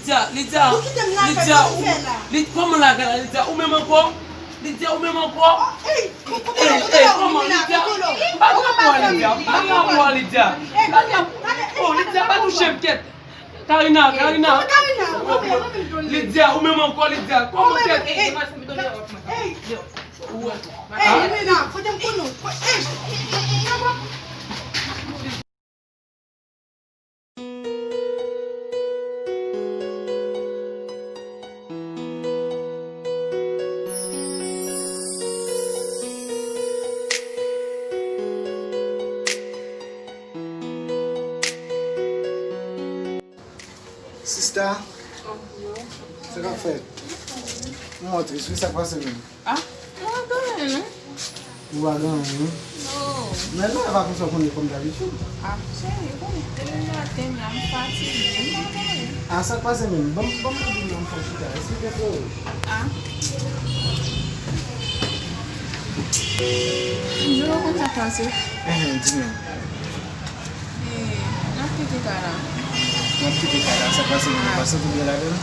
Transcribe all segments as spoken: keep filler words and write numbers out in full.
Lidya, Lidya, Lidya, ou, Lid-, kòman lakay la, Lidya? Ou menm ankò? Lidya, ou menm ankò? Ey, ey, kòman, Lidya? M pa gen pou w, Lidya. M pa gen pou w, Lidya. M pa gen pou w. Oh, Lidya, pa touche m, kèt. Karina, Karina. Lidya, ou menm ankò, Lidya. Kòman, kèt? Ey, Lina, kote m konnen w? Sista, sa k ap fèt? M tris wi, sa k pase menm? Ah, mwen pa gen anyen non. Ou pa gen anyen? Non. Men la pa konsa w konnen kòm dabitid. Ah, cheri, ou konnen depi maten la m fatige, m pa gen anyen. Ah, sa k pase menm? Ban m, ban m mande non, m fè chita. Eksplike frè w. Ah. Jou w konn sa k pase. Enhen, di m. Eh, n ap kite kay la. N ap kite kay la, sa k pase menm? Ou pa santi w byen ladan l?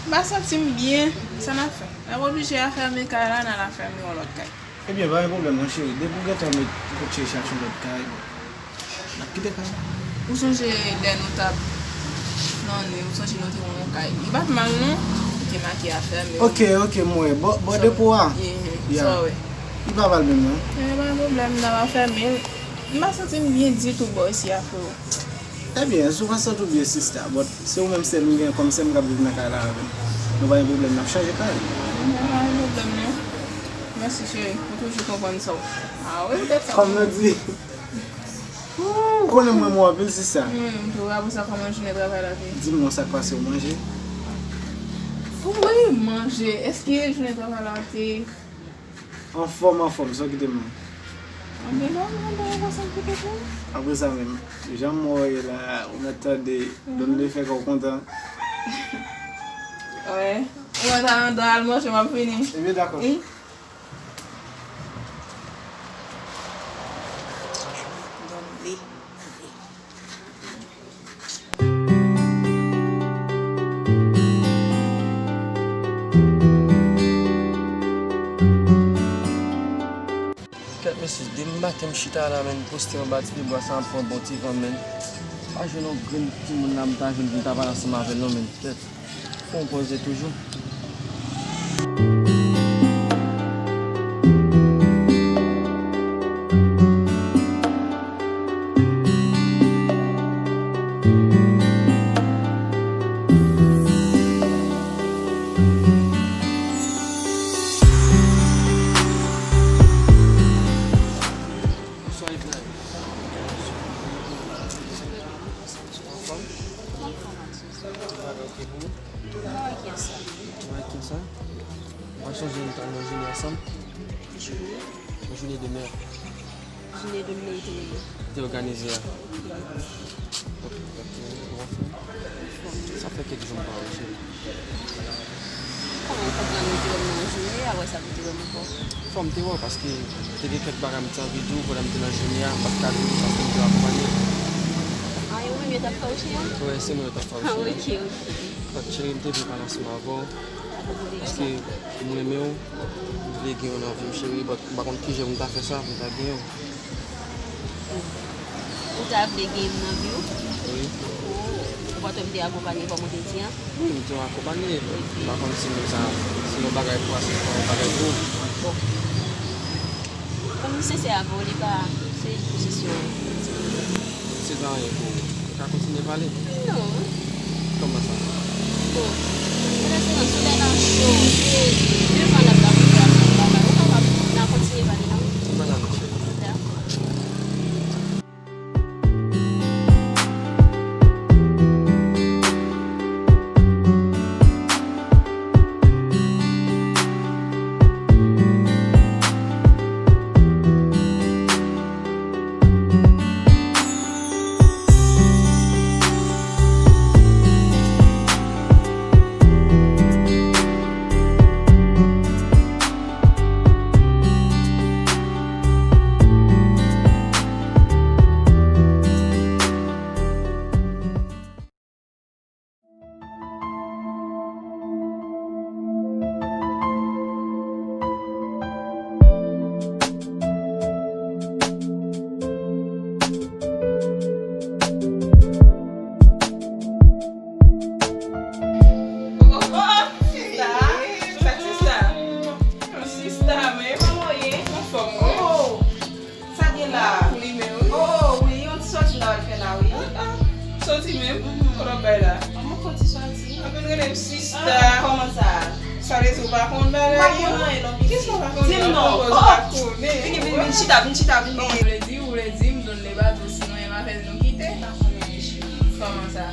M pa santi m byen. Sa n ap fè? N ap oblije afèmen kay la, n al afèmen yon lòt kay. Ebyen, pa gen pwoblèm non, cheri. Depi w gentan met kout je chache yon lòt kay, bon, n ap kite kay la. Ou sonje lè nou t ap flannen, ou sonje nou te wè yon kay? Li pa t mal non, li te make afèmen. Ok, ok, m wè. Bò, bò depo a? Mhm, sa w wè. Li pa mal menm non. Eh, pa gen pwoblèm, n ap afèmen l. M pa santi m byen ditou bò isi a, freo. Ebyen, si w pa santi w byen, sista, but se ou menm sèl m gen kòm sè m k ap viv nan kay la avè m. Nou pa gen pwoblèm, n ap chanje kay. Mwen pa gen pwoblèm non. Mèsi cheri, ou toujou konprann sa w. Ah wi, ou tèt sa. Kòm nou di. Ou konnen m renmen w anpil, sista. Mwen menm tou, apre sa, kòman jounen travay la te ye? Di m non, sa k pase, ou manje? Wi, manje. Èske jounen travay la te Anfòm, anfòm, sa w kite m nan. Anben non, mwen ba w konsa m kite pou ou. Apre sa menm, jan m wè w ye la, ou mèt tande, donn de fè kè w kontan. Wè. Ou mèt al anndan al manje, m ap vini. Ebyen, dakò. Wi. Donn de. Kèt mesye, depi maten m chita la, menm poste anba ti pyebwa sa, m ap pran bon ti van, menm. Pa jwenn yon grenn timoun la, m ta jwenn pou m ta pale ansanm avè l non, menm. Kèt. Fò m poze toujou. Bonswa, Ibrahim. Anfòm? Anfòm, Mathieu. Bagay oke pou ou? Mwen wè kiyès sa. Mwen wè kiyès sa? Ou pa sonje nou t al nan jounen ansanm? Jounen? Yon jounen de mè. Jounen de mè te. Te òganize a. Ok, ok, ou anfòm? Anfòm. Sa fè kèk jou m pa wè w, cheri. Kòman w konprann ou te wè m nan jounen, apre sa pou w te wè m ankò? Fò m te wè w, paske te gen kèk bagay m te anvi di w pandan m te nan jounen an, m pa t ka di w li paske m te akonpanye. Ah, e ou menm yo t ap fè w cheri? Wi, se mwen yo t ap fè w cheri. Ah, ok, ok. But cheri, m te vle pale ansanm avè w, paske m renmen w, m vle gen w nan vi m cheri, but m pa konn kijan pou m ta fè sa, pou m ta gen w. Ou ta vle gen m nan vi w? Wi. Ou, ou pa t wè m te akonpanye kòm ou te di an? Wi, m te akonpanye. Ok. M pa konn si nou sa, si nou bagay pou a, si nou bagay pou. Bon. Pou m sensè avè w, li pa se yon pozisyon timoun. Se pa anyen pou ou. Nou ka kontinye pale? Non. Kòman sa? Bon, se lè se nan sou lè nan cho, se devan n ap la pou fè bagay. Ou kapab nan kontinye pale non. Mwen la, monchè. Dakò. Anpil rele m sista. Ah, kòman sa? Sa vle di ou pa konn bagay yo? M pa konn anyen non, pitit. Kisa w pa konnen? Di m non. Anpil koz ou pa konnen. Vin, vin, vin chita, vin chita, vin. Ou vle di, ou vle di m Donley pa tou, si mwen menm avè l nou kite? M pa konnen, cheri. Kòman sa?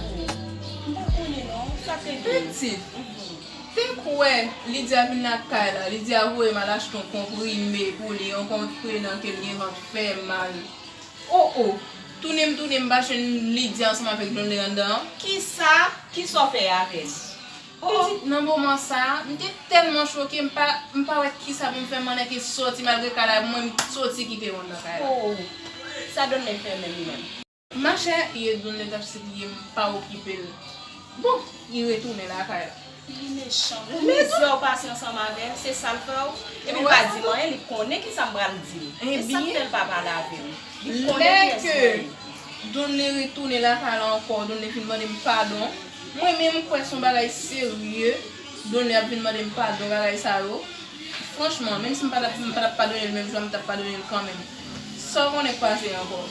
M pa konnen non. Sa te di? Pitit. Te kwè Lydia vin lakay la, Lydia voye m al achte yon konprime pou li, yon konprime nan ke l gen vant fè mal. O o! Tounen m tounen m pa jwenn Lydia ansanm avèk Donley anndan an. Kisa? Kisa w fè avè l? O o! Pitit, nan moman sa a, m te tèlman choke, m pa, m pa wè kisa pou m fè, m annik soti malgre kay la, mwen m soti kite yo anndan kay la. O o! Sa Donley fè menm li menm? Machè, ye Donley t ap sipliye m pa okipe l. Bon, li retounen lakay la. Li mechan. Pou mizè w pase ansanm avè l, se sa l fè w. Epi l pa di m anyen, li konnen kisa m pral di l. E sa k fè l pa pale avè m. Li konnen kiyès mwen ye. Lè ke Donley retounen lakay la ankò, Donley vin mande m padon. Mwen menm, m kwè se yon bagay serye. Donley ap vin mande m padon, bagay sa yo. Franchman, menm si m pa t ap, m pa t ap padone l menm jan, m t ap padone l kanmenm. Sa w konnen k pase ankò?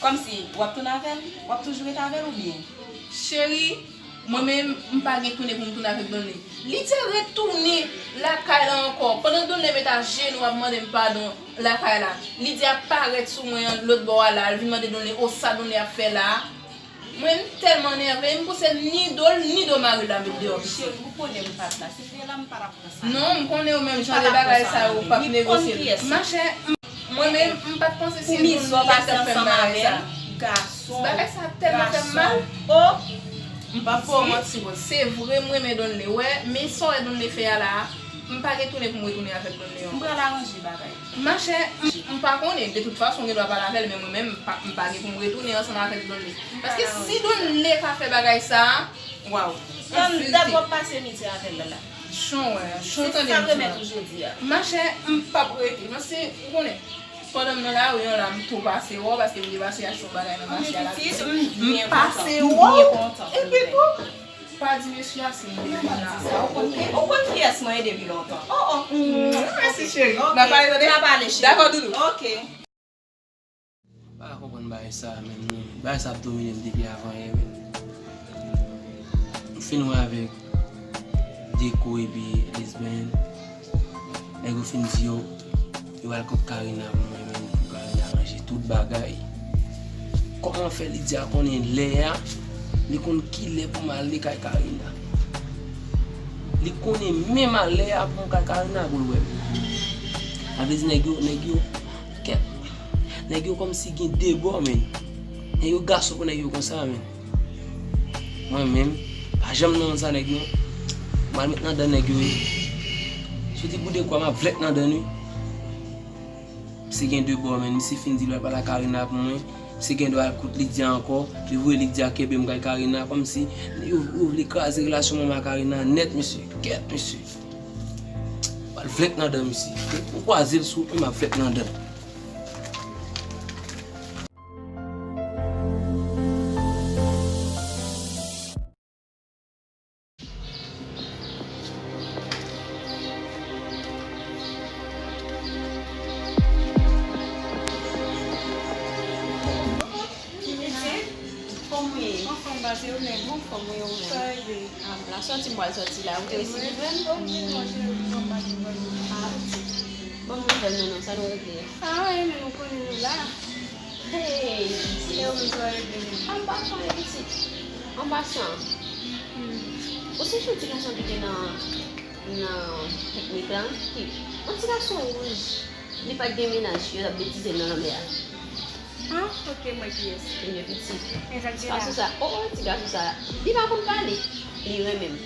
Kòmsi, w ap tounen avè l? W ap toujou ret avè l oubyen? Cheri, mwen menm, m pa gen tounen pou m tounen avèk Donley. Lydia retounen lakay la ankò. Pandan Donley met ajenou ap mande m padon lakay la, Lydia parèt sou mwen an lòt bò a la, l vin mande Donley, o sa Donley ap fè la a? Mwen, m tèlman nève, m pouse ni do l, ni do mari l la met deyò. Cheri, ou konnen m pa t la. Si m te la, m pa t ap pran sa. Non, m konnen ou menm jan de bagay sa yo, ou p ap negosye l. Machè, m, mwen menm, m pa t panse si Donley t ap fè m bagay sa. Gason, gason. Bagay sa tèlman fè m mal. O! M p ap fè w manti, se vre, m renmen Donley, wè, men sa w wè Donley fè a la a, m pa gen tounen pou m retounen avèk Donley ankò. M pral aranje bagay. Machè, m, m pa konnen. De tout fason, ou gen dwa pale avè l, men mwen menm, m pa, m pa gen pou m retounen ansanm avèk Donley. Paske si Donley ka fè bagay sa a, waw. Tann dat w ap pase midi avè l la. Chon, wè, chon tande m di la. Se sa l remèt ou jodi a. Machè, m p ap rete. Paske, ou konnen, pandan m nan lari an la, m tou pase wè w, paske m te pase achte yon bagay nan mache a la. M pase wè w. Epi tou, pa di mesye a si m te vin la. Ou konn kiyès mwen ye depi lontan. O, o. Mèsi, cheri. N a pale, tande? N a pale, cheri. Dakò, doudou. Oke. M pa konprann bagay sa a menm non. Bagay sa ap domine m depi avan yè menm. M fin wè avèk Deko epi Lesben. Nèg yo fin di yo, yo al kot Karina pou mwen menm, pou Karina ranje tout bagay. Kòman fè Lydia konnen lè a, li konn ki lè pou m ale kay Karina? Li konnen menm a lè a pou m kay Karina pou l wè m. Sa vle di nèg yo, nèg yo, kèt. Nèg yo kòmsi gen de bò, menn. Nèg yo gason pou nèg yo konsa, menn. Mwen menm, pa janm nan sa nèg non. M al met nan dan nèg yo wi. Si w di pou de kwa, m ap vlèt nan dan n wi. Misye gen de bò, menn. Misye fin di l al pale a Karina pou mwen. Misye gen dwa al kot Lydia ankò. Li voye Lydia kenbe m kay Karina. Kòmsi yo, yo vle kraze relasyon mwen ak Karina nèt, mesye. Kèt, mesye. M al vlèt nan dan misye. Ou kwaze l sou wout mwen, m ap vlèt nan dan. Pitit, kòman w ye? Anfòm, baz, e ou menm? Anfòm, wi, ou menm? Sa rive? Anfòm la, sòti m pral sòti la, ou te resi rive m? O wi, mon cheri, m pral pale. Ah, pitit. Ban m nouvèl non, non, sa nou regle? Ah, e menm ou konnen nou la. Hey, pitit. E ou menm sa w regle menm? An pasan, pitit. An pasan. Ou sonje yon ti gason ki te nan, nan piknik la? Ki, yon ti gason wouj. Li pa t gen mennaj, yo t ap betize l nan lanmè a. Ah, ok, m wè kiyès. Ebyen, pitit. Men sa k di la? Gason sa, o, o, ti gason sa, li pa konn pale. Li renmen m.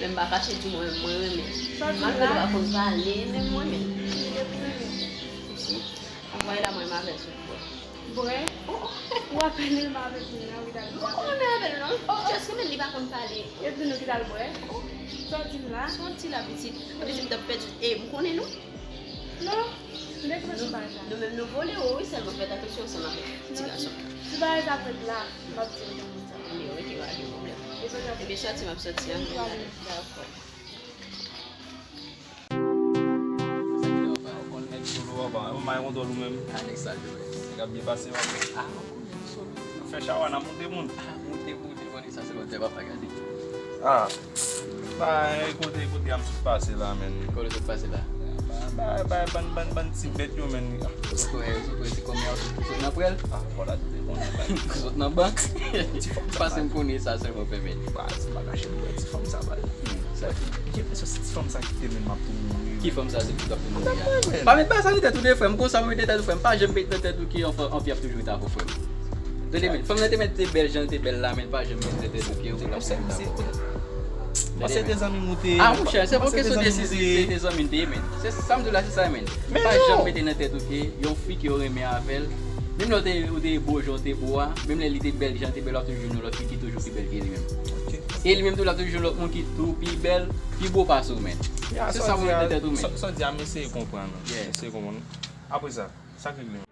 Men m pa kache di w mwen, mwen renmen l. Malgre li pa konn pale, men m renmen l. Pitit. Anvoye la mwen m avè l sou bwè. Bwè? O, o. Ou ap renmen avèk moun nan, wi, Dali. Ou konn renmen avè l, non? O, o. Jis ke menm li pa konn pale. Epi nou ki t al bwè? Sa w di m la? Soti la, pitit. Pitit, m t ap pèdi. E, m konnen nou. Non, m te konnen sou bagay sa. Nou menm nou vole wo wi, sèlman fèt atansyon ansanm avèk ti gason. Si bagay sa fèt la, m ap di w nan moun sa. Ebyen, ok, pa gen pwoblèm. Ebyen, sòti, m ap sòti, an. Dakò. Ou konn nèg solo, papa. Ou may yon dòl ou menm. A, nèg sa yo, wi. Nèg ap byen pase, papa. A, ou konn nèg solo. Fè chawa, n ap moute moun. A, moute, moute, moute. Sa se lòt lè papa gade. Ah. Bay, kote, kote a m sot pase la, menn. Kote sot pase la? Bay, bay, bay, bann, bann, bann ti bèt yo, menn. Sot wè, sot wè ti kòmè a, sot, sot nan prèl. Ah, vwala, te konnen, bay. Sot nan bank. Ti fanm sa, pase m konnen sa sèlman, pèmèt. Bay, ti bagay, ti fanm sa, bay. Hmm, sa. Gen enpresyon se ti fanm sa ki te menm ap tou mouri. Ki fanm sa se ki t ap tou mouri a? Pa met bagay sa nan tèt ou de frè m, konsa ou mete tèt ou frè m, pa janm met nan tèt ou ke yon fi ap toujou ret avè w frè m. Tande men, fanm nan te mèt te bèl jan l te bèl la, men pa janm met nan tèt ou ke yon fi ap toujou ret avè w. Mwen se te zanmi m ou te ye. Ah monchè, se pa kesyon de si se te zanmi m te ye, men. Se sa m di w la, se sa, men. Pa janm mete nan tèt ou ke yon fi ke w renmen avè l, menm lè w te, ou te bo jan w te bo a, menm lè li te bèl jan l te bèl, w ap toujou jwenn yon lòt fi ki toujou pi bèl ke li menm. E li menm tou, l ap toujou jwenn lòt moun ki tou pi bèl, pi bo pase w, men. Se sa mwen mete nan tèt ou, men. Sa w di a, m eseye konprann. Yeah. M eseye konprann. Apre sa, sa k regle?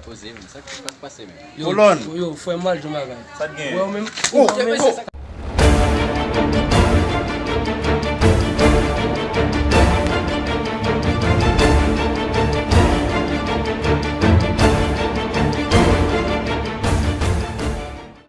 Poze, men sa k ap pase, men? Yo, Kolòn. Yo, frè m, al jwenn bagay. Sa t gen? Wè, ou menm. Oh, oh.